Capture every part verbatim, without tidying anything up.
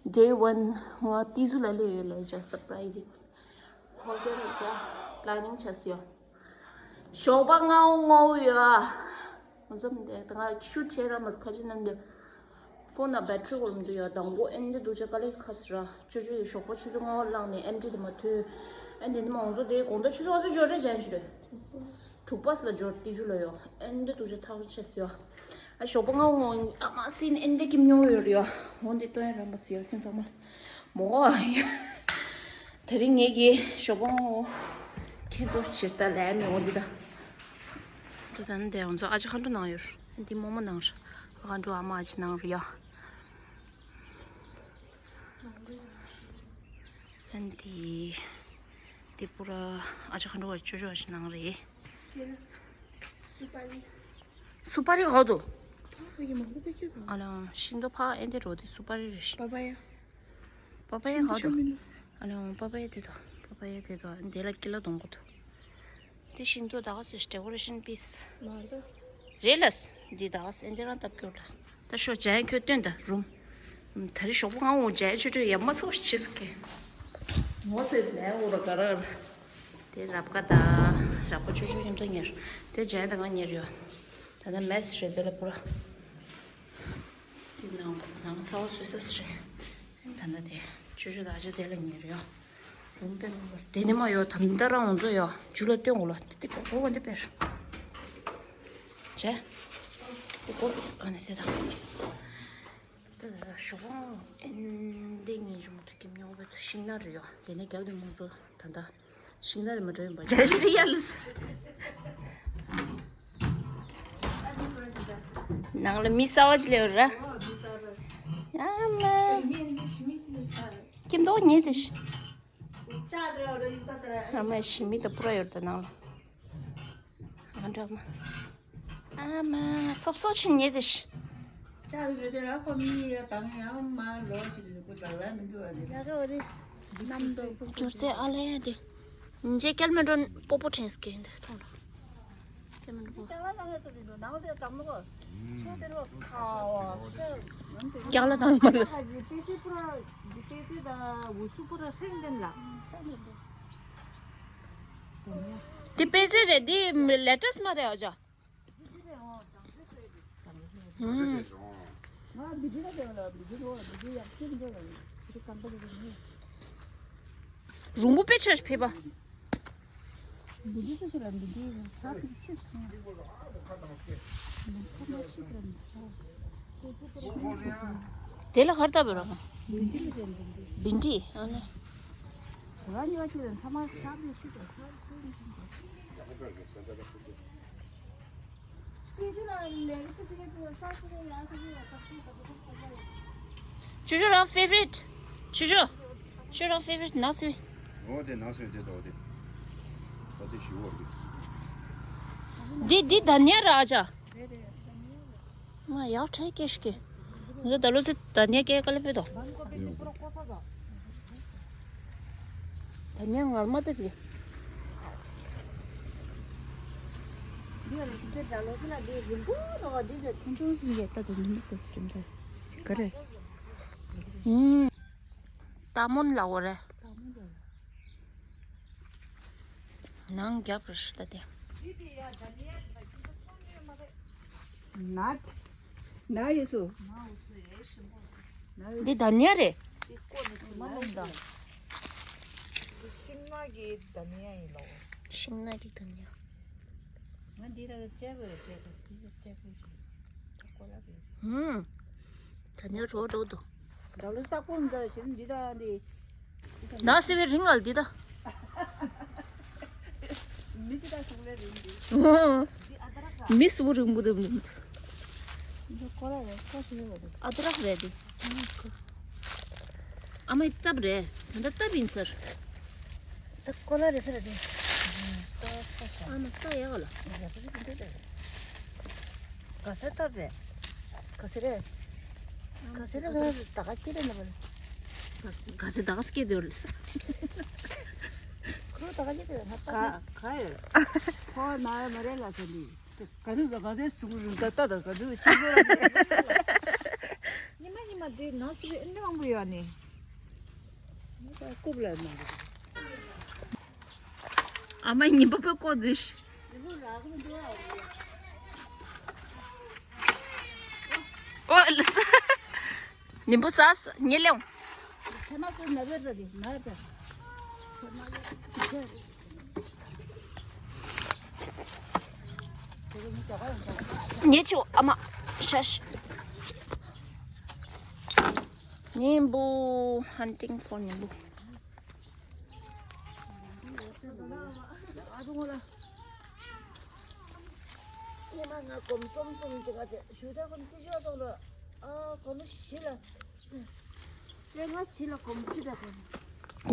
Day one ང་ཏི་ཟུ་ལ་ལས་ཡོད་ལས་ཅ་surprising. ཧོ་ཏེལ་ལ་ཅ་planning བྱས་ཡོད། ཞོགས་པ་ང་ངོ་ཡོད། ང་ཚོ་མི་འདུག་ང་shoot བྱས་ར་མ་ཁ་ཅིག་ནམ་དེ། ཕོན་ན་battery འོར་མི་འདུག་ཡ། དང་པོ་ཨེན་དེ་འདུག་ཅ་དཀའ་ལས་ཁག་སི་ར། ཅོ་ཅོ་ཡི་ཞོགས་པ་ཆུ་ཚོད་ལྔ་པ་ལངས་ནས་ཨེམ་ཆི་དེ་མ་ཐོན། ཨེན་དེ་ནི་མ་ང་ཚོ་དེ་དགོང་དག་ཆུ་ཚོད་ཨ་ཚོད་འབྱོར་རེ་ཅན་ཞུ་རེ། དྲུག་པ་སི་ལ་འབྱོར་ཏི་ཇུ་ལ་ཡོད། ཨེན་དེ་འདུག་ཅ་ཐག་ཆོད་ཆེ་སི་ཡོད། ཨ་ཞོགས་པ་ང་ངོ་ཨ་མ་སི་ནི་ཨེན་དེ་ཀིམ་ཉོ་ཡོད་རེ་ཡོད། འོན་དེ་ཏོན་ར་མ་སི་ཡོད་ཁྱོད་ཚང་མ། མོ་གོ་ཡ། དེ་རིང་ངེད་ཀྱི་ཞོགས་པ་ངོ་ཁྱེད་ཚོ་ཕྱིར་ལྟ་ལས་མི་འོང་འདི་ད། འདི་ད་ནི་དེ་ང་ཚོ་ཨ་ཅག་ཁ་འགྲོ་ནང་ཡོད། འདི་རྨོ་མོ་ནང་ར། ཁ་འགྲོ་ཨ་མ་ཨ་ཅག་ནང་ར་ཡ། འདི། འདི་པུ་ར་ཨ་ཅག་ཁ་འགྲོ་བ་ཅོ་ཅོ་ཨ་ཅག་ནང་རེད། སུ་པ་རི། སུ་པ་རི་ག་དུ། ཨ་ལ་ཤིང་ཏོག་ཕ་ཨེ་འདི་རོ་དེ་སུ་པ་རི་རེད་ཤི། པ་པ་ཡ། པ་པ་ཡ་ག་དུ། ཨ་ལ་པ་པ་ཡ་དེ་དུ། པ་པ་ཡ་དེ་དུ་འདི་ལ་ཀི་ལ་གཏོང་གོ་དུ། དེ་ཤིང་ཏོག་ད་ག་སེ་decoration piece། མ་རེད། རེད་ལ། འདི་ད་ག་སེ་འདི་རང་སྟབས་སྐྱོར་ལ། ད་ཤོག་ཇ་ཡང་ཁྱོད་སྟོན་ད་རུམ། ད་རེས་ཞོགས་པ་ང་འོང་ཇ་ཡང་ཆུ་ཁྲོད་ཡ་མ་ཚོགས་ཤིས་ཀེ། ངོ་ཚེ་ལས་འོ་ར་ག་ར་ར། དེ་རབ་དགའ་ད། རབ་དགའ་ཆུ་ཆུ་མཉམ་དུ་ཉེར། དེ་ཇ་ཡང་ད་ང་ཉེར་ཡོད། ད་ད་མེས་རེད་དེ་ལ་པུ་ར། དེ་ནང་ནང་ས་བ་སུ་ས་སི་རེད། ད་ད་དེ་ཆུ་ཆུ་ད་ཇ་དེ་ལ་ཉེར་ཡོད། རུམ་པའི་ནང་དེ་ནི་མ་ཡོད་ད་ད་རང་འོང་ཚོ་ཡོད་ཇུ་ལ་སྟོན་གོ་ལ་དེ་གོ་གོ་འདི་པེར། ཇ། དེ་གོ་ཨ་ནི་དེ་དང་། ད་ད་ད་ཞོགས་པ་ཨེ་འདི་ངེད་ཅུང་དུ་ཀྱི་མྱོང་བའི་ཤིང་ནགས་རེད་ཡོད། དེ་ནས་རྒྱབ་དེ་མང་ཚོ་ད་ད་ཤིང་ནགས་རེད་མ་འགྲོ་ཡིན་པ་ཇ་ཞུ་ཡ་ལུས། ནང་ལ་མི་གསར་བ་ཅིག་སླེབས་ར། ཡ་མ། ཁྱིམ་ཐོག་ཉེ་དེ་ཤི། ཨ་མ་ཞི་མི་དང་པུ་ར་ཡོད་ད་ནང་ལ། ཨ་འདྲ་མ། ཨ་མ་སོབ་སོབ་ཕྱིན་ཉེ་དེ་ཤི། ཅག་ཡོད་ཚད་ར་ཁོ་མི་ཡ་དང་ཡང་མ་ལོ་ཅིག་ལུས་པོ་ལ་ལ་མི་འདུག་ཨ་ནི། ཡ་རོ་རེ། ནམ་དུ། སྒྱུར་རྩལ་ཨ་ལ་ཡ་དེ། ཉིན་རྗེ་སྐྱེལ་མེད་འགྲོ་སྤོ་སྤོ་དྲན་སྐྱེལ་འདི་མཐོང་ར། སྐྱེལ་མེད་འགྲོ་སྤོ། ཀྱག་ལ་བཏང་ལ་ཚོ་དེ་འགྲོ་ནང་དེ་དྲང་མོ་གོ། ཆོས་དེ་ལོ་ཁ་བ་ཁ། ཀྱག་ལ་བཏང་མ་ལ། པེ་ཙི་པུ་ར། པེ་ཙི་ད་འུ་སུ་པུ་ར་སེང་དེ་ལ། དེ་པེ་ཙི་རེད་དེ་ལེ་ཊེ་སི་མ་རེད་ཨ་ཅག་རུང་བུ་དཔེ་ཆ་ཕེབས་པ། དེ་ལ་གར་ལྟ་བུ་ར། བིན་ཏི་ཨ་ནི། ཅོ་ཅོ་རང་favorite། ཅོ་ཅོ། ཅོ་རང་favorite ནག་སེ། འོ་དེ་ནག་སེ་དེ་དོ་དེ། ད་དེ་ཞུ་བར་གི། འདི་འདི་དཱ་ནི་ཡ་ར་ཨ་ཅག་མ་ཡག་ཁྲའི་ཀེ་ཤི་ཀེ། ང་ཚོ་ད་ལོ་ཚེ་དཱ་ནི་ཡ་ཀེ་ཀ་ལེ་པེ་དོ། དཱ་ནི་ཡ་ངར་མ་པེ་དེ། ཨུམ། རྟ་མོན་ལ་འོ་རེད། ནང་རྒྱབ་རེད་ཤི་ད་དེ། ནག་ནག་ཡོད་སུ། འདི་དཱ་ནི་ཡ་རེད། མ་ལོང་ད། འདི་ཤིང་ནགས་ཀྱི་དཱ་ནི་ཡ་ཡིན་ལོ། ཤིང་ནགས་ཀྱི་དཱ་ནི་ཡ། ང་འདི་ར་བཅད་དགོས་རེད་བཅད་དགོས་འདི་ར་བཅད་དགོས་ཤིང་། ད་ཀོ་ལ་རེད། ཧུམ། དཱ་ནི་ཡ་རོ་རོ་དོ། འདྲ་ལུ་ས་ཀོ་འདྲ་ཞིག་འདི་ད་འདི། ན་སེ་བའི་རིང་ཨལ་འདི་ད། མི་ཅི་ད་ཤུག་ལེ་རིང་འདི། འདི་ཨ་ད་ར་ཀ། མི་སུ་རིང་པོ་དེ་མི། འདི་ཀོ་ལ་རེད་ཀོ་ཤི་ཡོད་རེད། ཨ་ད་ར་རེད་འདི། ཨ་མའི་སྟབས་རེད། ད་ལྟ་སྟབས་ཡིན་ཟེར། ད་ཀོ་ལ་རེད་ཟེར་རེད། ཨ་མ་ས་ཡག་ལ། ག་ས་སྟབས་རེད། ག་ས་རེད། ག་ས་རེད་ད་ག་སྐྱེ་རེད་ན་བ་ལ། ག་ས་ད་ག་སྐྱེ་དེ་བ་ལ་ས། ཁོ་ད་ག་སྐྱེ་དེ་ན་ད་ག་ཡོད། ཁོ་ན་མ་རེད་ལ་ས་འདི། ག་རུ་ག་ག་དེ་སུ་རུ་ད་ད་ད་ག་རུ་ཤི་རུ་ར། ཉི་མ་ཉི་མ། འདི་ནང་སུ་རེ་ཨེ་འདྲ་མང་པོ་ཡོད་ནི། རྐུབ་ལ་མང་པོ། ཨ་མ་ཉིན་པ་པོའི་ཀོ་འདི། ཨོ་ལ་ས། ཉིན་པོ་ས་ཉེ་ལེའོ། ཉེ་ཆུ་ཨ་མ་ཤ་ཤ། ཉིན་པོ། Hunting for ཉིན་པོ། སྒོར་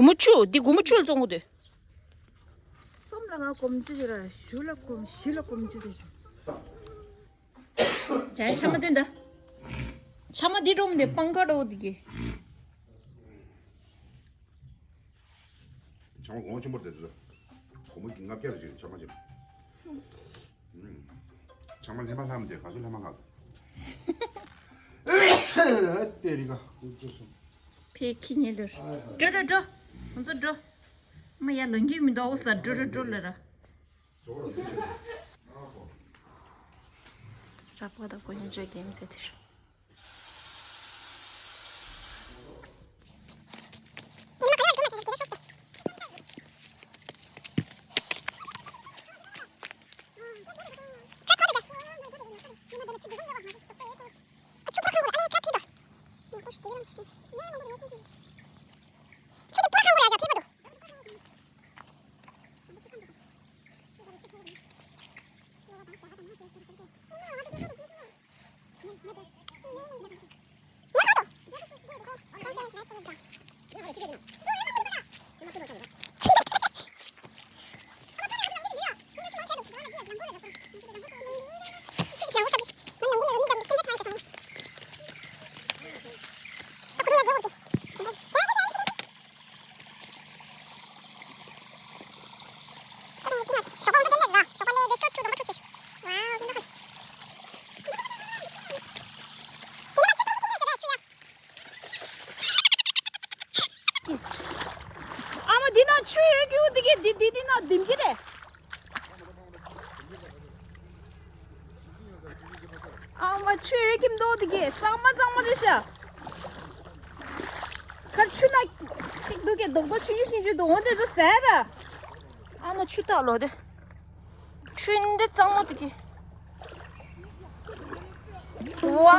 མོ་བཅུ། འདི་སྒོར་མོ་བཅུ་ལ་བཙོང་གི་འདུག་གསུམ་ལ་ང་སྒོར་མོ་བཅུ་ཞིག་ར། བཞི་ལ་སྒོར་མོ་བཞི་ལ་སྒོར་མོ་བཅུ་དེ་བྱུང་། ཇ་ཆ་མ་འདོན་ད། ཆ་མ་འདི་སྒྲོམ་འདི་སྤང་ཁ་འགྲོ་འདི་གི། ཆ་མ་གོང་ཆེན་པོ་དེ་ཚོ། སྒོར་མོ་གི་ལྔ་བརྒྱ་རེ་ཞིག་ཆ་མ་ཆེ། ཆ་མ་ལྷན་པ་ལྷམ་དེ་ག་ཚོད་ལྷན་པ་ང་། དེ་རི་ག་ཀུ་ཅོ་སོང་། ཕེ་ཁི་ཉེ་དུར། འགྲོ་འགྲོ་འགྲོ། ང་ཚོ་འགྲོ། མ་ཡ་ལང་གི་མི་འདུག་ཨོ་ས། འགྲོ་འགྲོ་འགྲོ་ལ་ར། ར་པ་ད་ཀོ་ཉ་ཅོ་གེམ་ཟེར་དེ་ར། ཨ་མ་འདི་ན་ཆུ་ཡོད་རྒྱུ་འདི་གི་འདི་འདི་འདི་ན་ལྡིམ་གི་རེད། ཨ་མ་ཆུ་ཡོད་ཀྱི་མདོག་འདི་གི་གཙང་མ་གཙང་མ་རེད་ཤག་ཁར་ཆུ་ན་གཅིག་འདུག་གི་རྡོག་རྡོག་ཆུང་ཆུང་ཆུང་ཆུང་འདུག་འོ་འདི་ཚོ་ཟེར་ར། ཨ་མ་ཆུ་ཐག་ལོ་དེ། ཆུ་འདི་གཙང་མོ་དེ་གི། ཝའོ།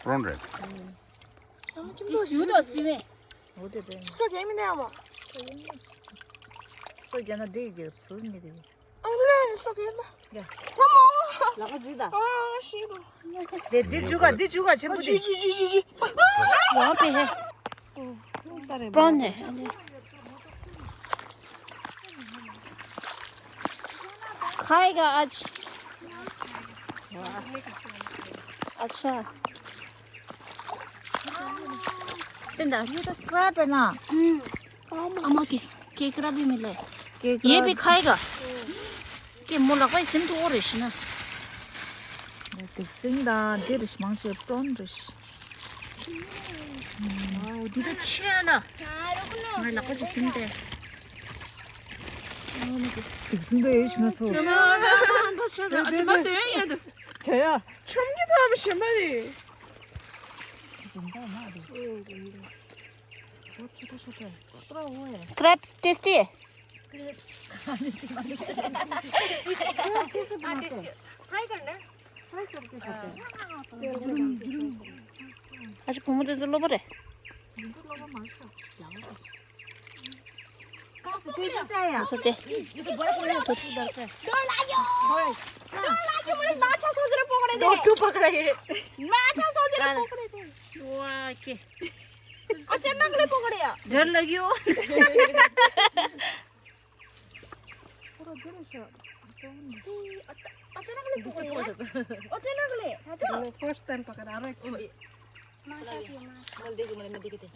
རོང་རེད། དེ་ཟིན་རོ་ཟིན་མེད། འོ་དེ་དེ། སོ་རྒྱག་མི་འདུག་ཨ་མ། སོ་རྒྱག་ན་འགྲིག་གི་ཟུར་ངེས་དེ། ཨ་ལེ་སོ་རྒྱག་ན། ཡ། ཨ་མ། ལག་པ་ཇི་ད། ཨ་ཤི་རོ། དེ་དེ་ཇུ་ག་དེ་ཇུ་ག་ཆེན་པོ་དེ། ཇུ་ཇུ་ཇུ་ཇུ། ཡང་པེ་ཧེ། པོན་ནེ། खाएगा आज। अच्छा। ये तो क्रैब है ना। अम्मा के, केकड़ा भी मिला है। केकड़ा। ये भी खाएगा। के मोला भाई सिम तो और है ना। དེ་སིང་དང་དེ་རིགས་མང་ཆེ་པྲོན་རེད། ཨོ་དེ་ད་ཆེ་ལ། ང་ལག་པ་ཅིག་ཟིན་ཏེ། དེ་སིང་དེ་ཡོད་ཤི་ན་ཚོ། ཡ་མ་ད་ད་ད་ད་ད་ད་ད་ད་ད་ད། བྱ་ཡ། ཁྲོམ་གྱི་ཐོག་མ་ཞིམ་པ་རེད། ཁྲེབ་ཊེ་སི་ཊི། फ्राई करना है। फ्राई करके खाते हैं। तेल में डाल के फ्राई करें। अच्छा, भूमि तो लो परे। भूमि तो लो, मार सकते हैं। ཚོ་དེ། डर लाग्यो। डर लाग्यो, मैले माछा सोचेर पक्रेको थिएँ। डर पक्रायो। माछा सोचेर पक्रेको थिएँ। वाह, के? अचानकले पक्रियो। डर लाग्यो। अचानकले पक्रियो। अचानकले। फर्स्ट टाइम पक्रायो। मैले देखेँ, मैले, मैले देखेँ थिएँ।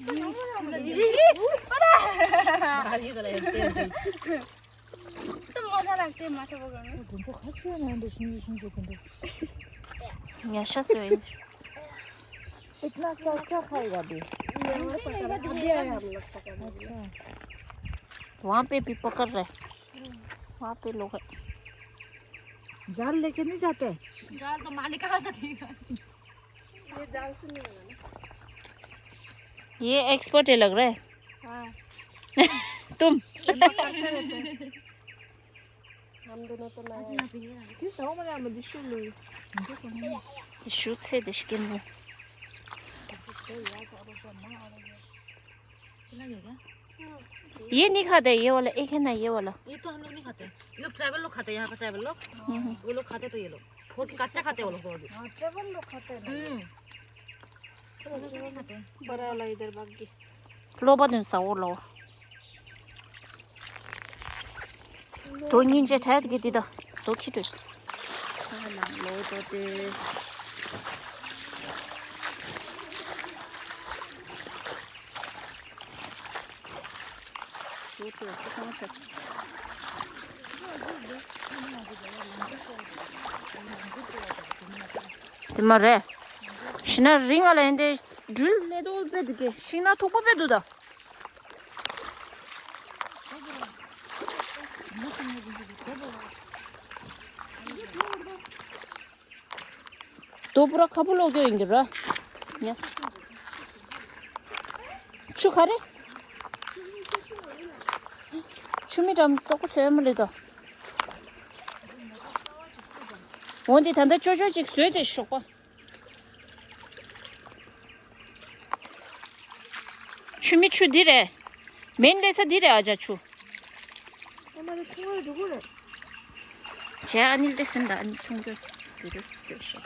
यस्तो मजा लाग्छ माछा पक्राउनु। घुमको खास किन आउँदैछ नि सुनको खण्ड? यहाँ ससुर। इतना सस्ता खाएगा अभी। यहाँ पर पकड़ा, अभी आया हम लोग पकड़ने। अच्छा। वहाँ पे भी पकड़ रहे। वहाँ पे लोग है। जाल लेके नहीं जाते? जाल तो मालिक कहाँ से देगा? ये जाल से नहीं होगा ना। ये एक्सपर्ट है लग रहा है। हाँ। तुम। हम दोनों तो नए हैं। This how many am I should lose? Should say this game. ये नहीं खाता है, ये वाला, एक है ना, ये वाला। ये तो हम लोग नहीं खाते हैं, ये लोग ट्राइबल लोग खाते हैं, यहाँ का ट्राइबल लोग। हम्म। वो लोग खाते तो ये लोग फोड़ के कच्चा खाते हैं वो लोग तो अभी। हाँ, ट्राइबल लोग खाते हैं ना। हम्म। हम लोग तो नहीं खाते हैं। बड़ा वाला इधर भाग गया। लोबा दिन साओ लो। དོ་སྙིང་རྗེ་འཕྲད་ཀྱི་འདི་དང་དོ་ཁྱི་སྤྲོད། ཁ་ནང་ལོ་དོ་དེ། ཞུ་དེ་སུ་གང་ཆགས། དེ་མ་རེད། ཤི་ན་རིང་ང་ལ་ཡིན་ཏེ་སྦྲུལ་ལེ་དོ་དཔེ་འདུག་གེ་ཤིང་ན་མཐུག་པོ་དཔེ་འདུག་ད། དོ་པུ་ར་ཁ་པུ་ལོག་གྱོ་ཡིན་གྱི་ར། ཉེས། ཆུ་ག་རེ། ཆུ་མི་འགྲམ་ཏོག་པོ་ཚོས་མ་ལེ་དོ། འོན་ཏེ་ད་ལྟ་ཅོ་ཅོ་ཅིག་བཟོས་ཏེ་ཞོགས་པ། ཆུ་མིག་ཆུ་འདི་རེད། མེན་ལེ་ས་འདི་རེད། ཨ་ཅག་ཆུ། ཨ་མ་རེ་ཁོང་རེ་འགྲོ་གི་རེད། བྱས་ཨ་ནི་ལྟས་ཟིན་ད་ཨ་ནི་མཐོང་རྒྱུ་འདི་རུ་བཟོས་ཤག་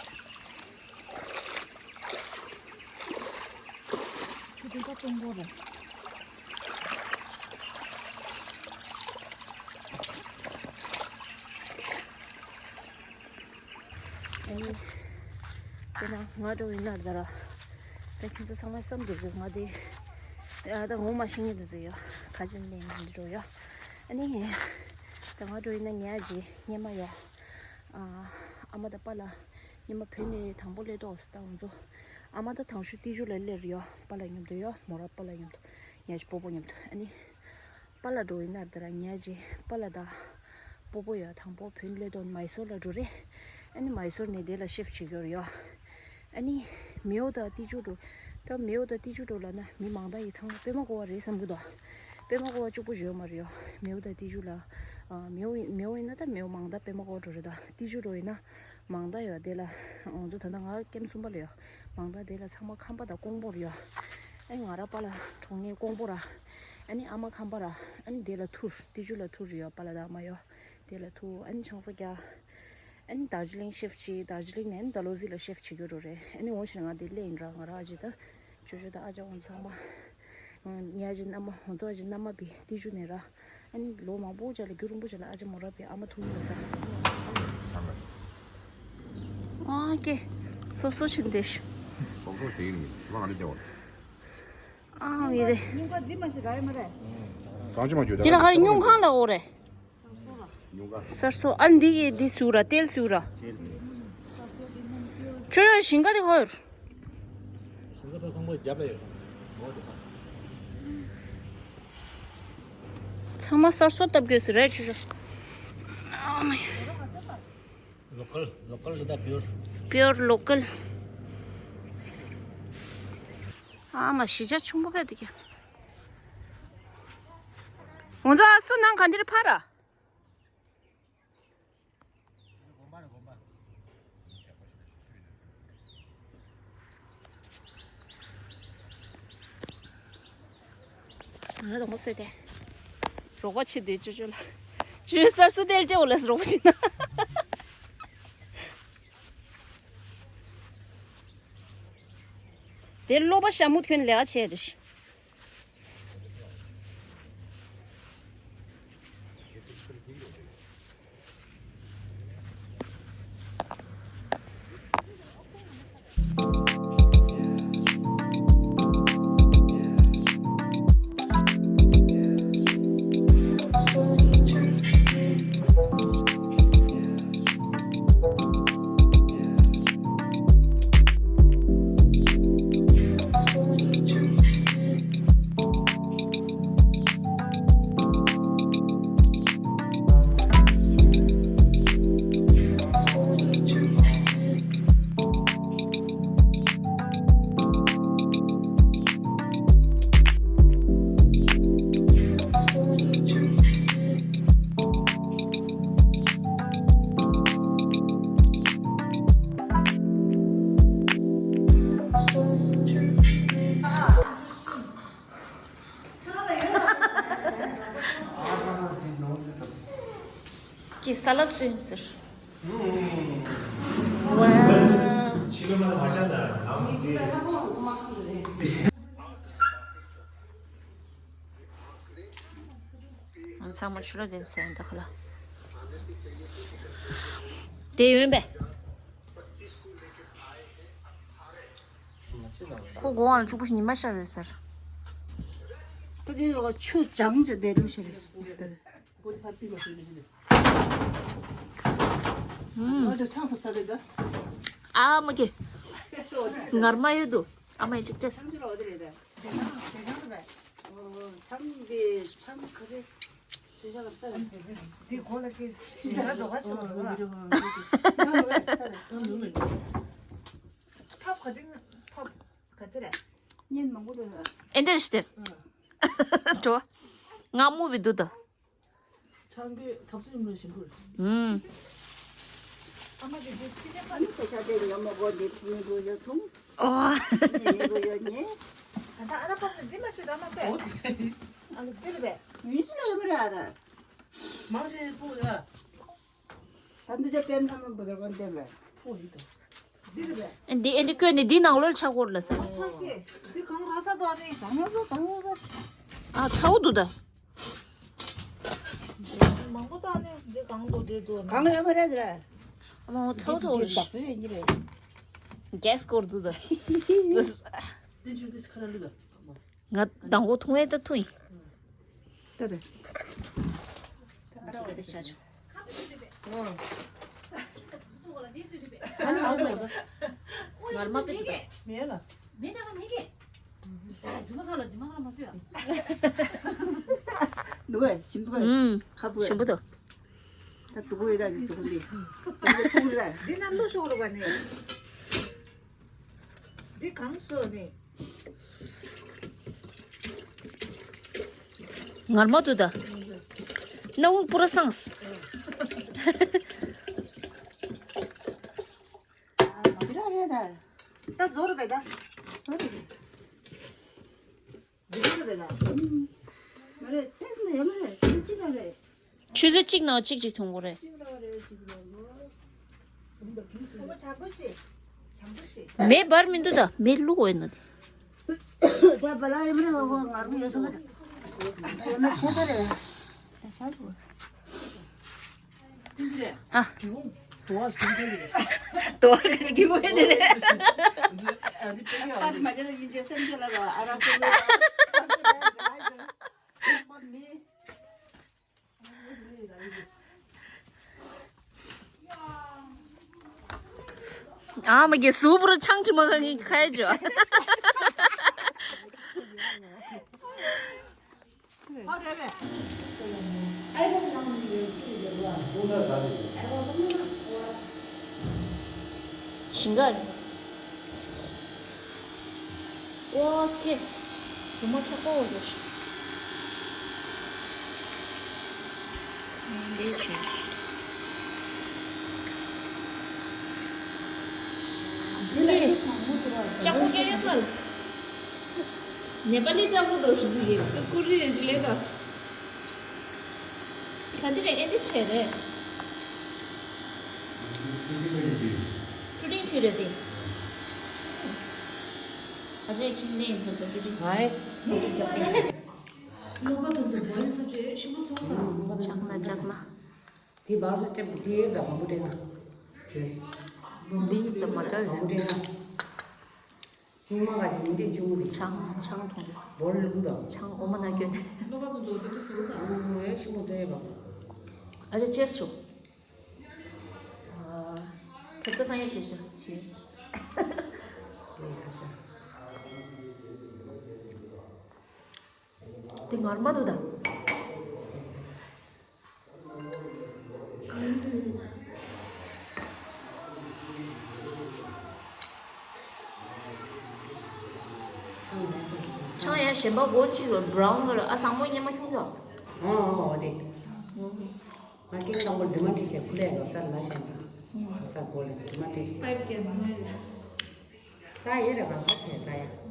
ཆུ་འདི་ད་གཏོང་དགོས་རེད། ཨ་ནི། དེ་ན་ང་འགྲོ་ཡིན་ན་ད་ར། ད་ཁྱེད་ཚོ་ཚང་མ་བསམ་འདུག་གི་ང་དེ། ཨ་ད་ངོ་མ་ཤེས་ངེས་འདུག་ཟེར་ཡོད། ཁ་ཅན་ནས་འདི་འགྲོ་ཡོད། ཨ་ནི། ད་ང་འགྲོ་ཡིན་ན་ཉལ་རྗེས་སྙེ་མ་ཡོད། ཨ་ཨ་མ་དང་པཱ་ལགས་སྙེ་མ་བོད་ནས་དང་པོ་སླེབས་ཏོག་ད་ང་ཚོ། ཨ་མ་ད་དང་ཤུ་ཏི་ཇུ་ལ་སླེབས་ཡོད། པཱ་ལགས་མཉམ་དུ་ཡོད། མོ་ར་པཱ་ལགས་མཉམ་དུ། ཉལ་རྗེས་སྤོ་བོ་མཉམ་དུ་ཨ་ནི། པཱ་ལགས་འགྲོ་ཡིན་ན་ད་ར་ཉལ་རྗེས་པཱ་ལགས་དང་། སྤོ་བོ་ཡ་དང་པོ་བོད་སླེབས་དོན་མའི་སོར་ལ་འགྲོ་རེད། ཨ་ནི་མའི་སོར་ནས་དེ་ལ་ཤིབ་བྱེད་རྒྱུ་རེད་ཡོ། ཨ་ནི་མེའོ་དང་ཏི་ཅུ་འགྲོ། ད་མེའོ་དང་ཏི་ཅུ་འགྲོ་ལབ་ན་མི་མང་དག་ཡི་ཚང་མ་པད་མ་ཀོ་བ་རེད་བསམ་གི་འདུག་པད་མ་ཀོ་བ་གཅིག་པོ་ཡོད་མ་རེད་ཡོ། མེའོ་དང་ཏི་ཅུ་ལ། ཨ་མེའོ་མེའོ་ཡིན་ན་ད་མེའོ་མང་དག་པད་མ་ཀོ་བ་འགྲོ་རེད། ད་ཏི་ཅུ་འགྲོ་ཡིན་ན་མང་དག་ཡོད་དེ་ལ། ང་ཚོ་ད་ལྟ་ང་ཀེམ་གསུམ་པ་ལ་ཡོད། མང་དག་དེ་ལ་ཚང་མ་ཁམས་པ་དང་ཀོང་པོ་རེད་ཡོ། ཨ་ནི་ང་ར་པཱ་ལགས་གྲོང་ངེ་ཀོང་པོ་ར། ཨ་ནི་ཨ་མ་ཁམས་པ་ར། ཨ་ནི་དེ་ལ་ཐུར་ཏི་ཅུ་ལ་ཐུར་ཡོད་པཱ་ལགས་དང་ཨ་མ་ཡོད། དེ་ལ་ཐུག་ཨ་ནི་ཆང་ས་རྒྱག་ཨ་ནི་དར་ཇི་ལིང་ཤིབ་བྱས། དར་ཇི་ལིང་ནས་ཨ་ནི་ཌལ་ཧོ་ཟི་ལ་ཤིབ་བྱེད་རྒྱུ་རེད། ཨ་ནི་འོང་ཞིག་ང་དེ་སླེབས་ཡིན་ར། ང་ར་ཨ་ཅེ་ད་ཅོ་ཅོ་ད་ཨ་ཅག་འོང་ཚང་མ། ཉ་ཅེ་མནའ་མ་འོང་ཚོ་ཨ་ཅེ་མནའ་མ་བི་ཏི་ཅུ་ནས་ར། ཨ་ནི་ལོ་མང་པོ་ཅག་ལ་རྒྱུ་རིང་པོ་ཅག་ལ་ཨ་ཅེ་མོ་ར་བི་ཨ་མ་ཐུག་ཡིན་པ་ས། ཨ་ཀེ། སོ་སོ་ཆེན་དེ་ཤི། སོ་སོ་དེ་ཡིན་མི་མ་ག་ནི་དེ་བ། ཨ་ཡེ་རེ། ཉུང་ག་འདི་མ་ཤི་ར་ཡ་མ་རེད། གང་ཅི་མ་རྒྱུ་དེ་ལ་ཁ་རི་ཉུང་ཁང་ལ་འོ་རེད། གསར་གསོ་ཨ་འདི་ཡི་འདི་སུ་ར་ཏེལ་སུ་ར། ཁྱོད་ཡང་ཞིང་ཁ་དེ་ཧོར། ཞིང་ཁ་ཚང་མ་རྒྱབ་ལ་ཡོད། ཚང་མ་གསར་གསོ་བཏབ་དགོས་སུ་རེད་ཁྱོད་ཚོ། ལོ་ཀལ་ལོ་ཀལ་གི་ད་པིའོར། པིའོར་ལོ་ཀལ། ཨ་མ་གཞིས་ཆགས་ཆུང་པོ་བས་འདུག་ག་ང་ཚོ་ཨ་སུ་ནང་ག་འདིར་ཕར་ར། ང་ལ་དང་པོ་བཟོས་ཏེ། རོགས་པ་བྱེད་དུས་ཅོ་ཅོ་ལ། ཅོ་ཅོ་སར་སུ་ཏེལ་ཅེ་འོ་ལས་རོགས་པ་བྱེད་ན། དེ་སློབ་པ་ཞྭ་མོ་ཐོན་ལས་ཀ་བྱས་རེད། ཀྱི་ས་ལ་ཚུན་ཟེར། ཝའོ། ཚང་མ་ཆུ་ལ་དེ་ཚན་ད་ཁ་ལ། དེ་ཡོན་པས། ཁོ་དགོང་བ་ལ་ཕྱུག་པོ་ཉི་མ་ཤར་ཡོད་ཟེར། ད་དེ་ལ་ཆུ་བྱང་ཅི་དེ་ལུ་ཤར་ཡོད། ཨ་མ་གི། ངར་མ་ཡོད་དུ། ཨ་མ་ཡི་ཅིག་ཏྲེས། འདི་གོ་ལ་ཀི་ཇི་ལྟར་འགྲོ་ག་ཞོག་ལ། ཕབ་ག་དེ་ཕབ་ག་དེ་རེད། ཉན་མང་པོ་འདུག་ལ། ཨེ་འདྲ་ཞིག་དེར། འགྲོ། ང་མུ་བི་འདུག་ད། ཆང་གི་ཐབ་ཚུལ་མི་ཞིམ་པོ་རེད། ཨུམ། ཨ་མ་གི་འདི་ཕྱི་ནས་ཕ་ནི་ཁོ་ཤ་དེ་ཉོ་མ་གོ་འདི་ཐུང་ནི་གོ་ཡོད་ཐུང་། ཨོ། ནི་གོ་ཡོད་ནི། ད་ལྟ་ཨ་ན་ཕ་གི་འདི་མ་ཤེས་ད་མ་ཟེར། ཨ་ལ་འདི་རེད་པས། མི་ཤེས་ལ་ཡོད་མ་རེད་ཨ་ར། མང་ཤེས་ཕུག་ད། ད་འདི་འདྲ་པན་ཐ་མ་འབུ་ད་གོ་འདི་རེད་པས། ཕུག་ཡིན་ད། འདི་རེད་པས། འདི་ཨེ་འདི་བཀོད་ནས་འདི་ནང་ལོགས་ལ་ཆགས་སྐོར་ལ་ཟེར། ཨ་ཚ་གི། འདི་གང་ར་ས་དོ་ཨ་ནི། གང་ར་ས་གང་ར་ས། ཨ་ཚ་བོ་འདུག་ད། མང་པོ་དང་ནི་འདི་གང་དུ་བསྡད་འདུག་ན། གང་ཡོད་མ་རེད་དེ་ར། ཨ་མ་ཚོགས་ཚོགས་འདི་བདག་ཚོད་ཡིན་གྱི་རེད། རྒྱས་སྐོར་འདུག་ད། འདི་ཆུ་འདི་ཁ་ན་ལུད་ད། ང་དང་པོ་འཐུང་ཡས་ད་འཐུང་ཡིན། ད་ད། ཨ་ར་བ་ད་ཤ་ཆུ། ཨ་ནི་ཨ་མ་ངར་མ་པེ་ད། མེད་ལ། མེད་ད་ག་མེད་གི། ད་རྫུན་མ་ཚ་ལ་རྫུན་མ་ཁ་ལ་མ་ཚུད་ཨ། འདུག་གས་ཞིམ་འདུག་གས། ཨུམ། ཁ་འདུག་གས། ཞིམ་པོ་འདུག་ད་འདུག་གས་ར་ནི་འདུག་གས་འདི། འདུག་གས་འཐུང་ར། འདི་ན་བླུགས་ཤོག་རོགས་པ་ནི། འདི་གང་བཟོ་ནི། ངར་མ་འདུག་ད། སྣ་བུག་པུ་ར་སངས། འདི་ར་རེད་ད། ད་ཛོར་བས་ད། ཛོར་བས། འདི་ཛོར་བས་ད། མ་རེད་ཏེས་མ་ཡ་མ་རེད་ཏེ་ཅི་ལ་རེད། ཆུ་ཚོད་གཅིག་ནང་གཅིག་གཅིག་འཐུང་དགོས་རེད། གཅིག་ལ་རེད་གཅིག་ལ་རེད། ཁོ་བྱ་པོ་ཆེ། བྱ་པོ་ཆེ། མེ་འབར་མི་འདུག་ད་མེ་བླུགས་འོས་ན་དེ། ད་བ་ལ་ཡ་མ་རེད་ཁོ་ངར་མི་ཡོད་སོང་ད། ཡ་མ་ཁོ་ཚ་རེད། ད་ཤ་ཆུ། ཨ། དོ་བ་གི་གི་བོ་ཡེ་རེད། ཨ་མ་གི་སུ་པུ་ར་ཆང་ཆི་མ་ག་གི་ཁ་ཡེ་ཇོ། ཞིང་ཁར། ཨོ་ཀེ། རུ་མ་ཆག་པོ་འོ་ཟེར། ལས་བྱུང་། ལྕགས་པོ་སྐད་ཡོད་ས། ནེ་པ་ལི་ལྕགས་པོ་འགྲོ་ཞུ་གི་ཡོད། ཀུ་རི་ཞི་ལེ་ད། ད་འདི་རེད། ཨེ་འདི་བྱས་རེད། ཀྲུ་ཏིང་བྲིས་རེད་དེ། ཨ་ཅེ་ཁྱིམ་ནས་ཡིན་ཟེར་གོ་ཀྲུ་ཏིང་། ཧའི། གློ་བ་དེ་ཚོ་བོ་ཡིན་ས་ཅེ་ཤི་བོ་སོང་ད། ལྕགས་ན་ལྕགས་ན། དེ་བར་དུ་ལྟེབ་དེ་ལ་མང་པོ་སྤྲད་ན། བིན་སི་དང་མ་ཏར་མང་པོ་སྤྲད་ན། ཉུང་མ་ག་ཅིག་མི་འདེད་ཆུང་ངུ་དེ། ཆང་ཆང་འཐུང་དགོས། བོར་ལུག་དང་། ཆང་འོ་མ་ན་སྐྱོན། གློ་བ་དེ་ཚོ་དེ་ཚོ་སོང་ད། ཨ་ཧོ་ཧེ་ཤི་བོ་ཟེར་བ། ཨ་ཅེ་ཅེས་ཤོག་ཁྱེད་ཚོ་སང་ཉིན་བྱེད་ཤོག Cheers། དེ་ངར་མ་འདུག་ད། ཆང་ཡང་གཞན་པ་སྒོ་གཅིག་ལ་བྷ་རའུན་ཁ་ལར། ཨ་བཟང་མོ་སྙན་མ་ཁྱུང་ཡོད། ཨོ་ཨོ་ཨོ་དེ། ང་སྐད་དང་པོ་འདི་མ་འདྲི་བྱས་ཁུ་ལས་ལོ་སར་ལ་བྱས་ན། ལོ་སར་སྒོ་ལ་འདི་མ་འདྲི་བྱས། ཕའིབ་ཀྱི་མ་ཡོད། རྩ་ཡེ་ར་ར་སོ་བྱས་རྩ་ཡ།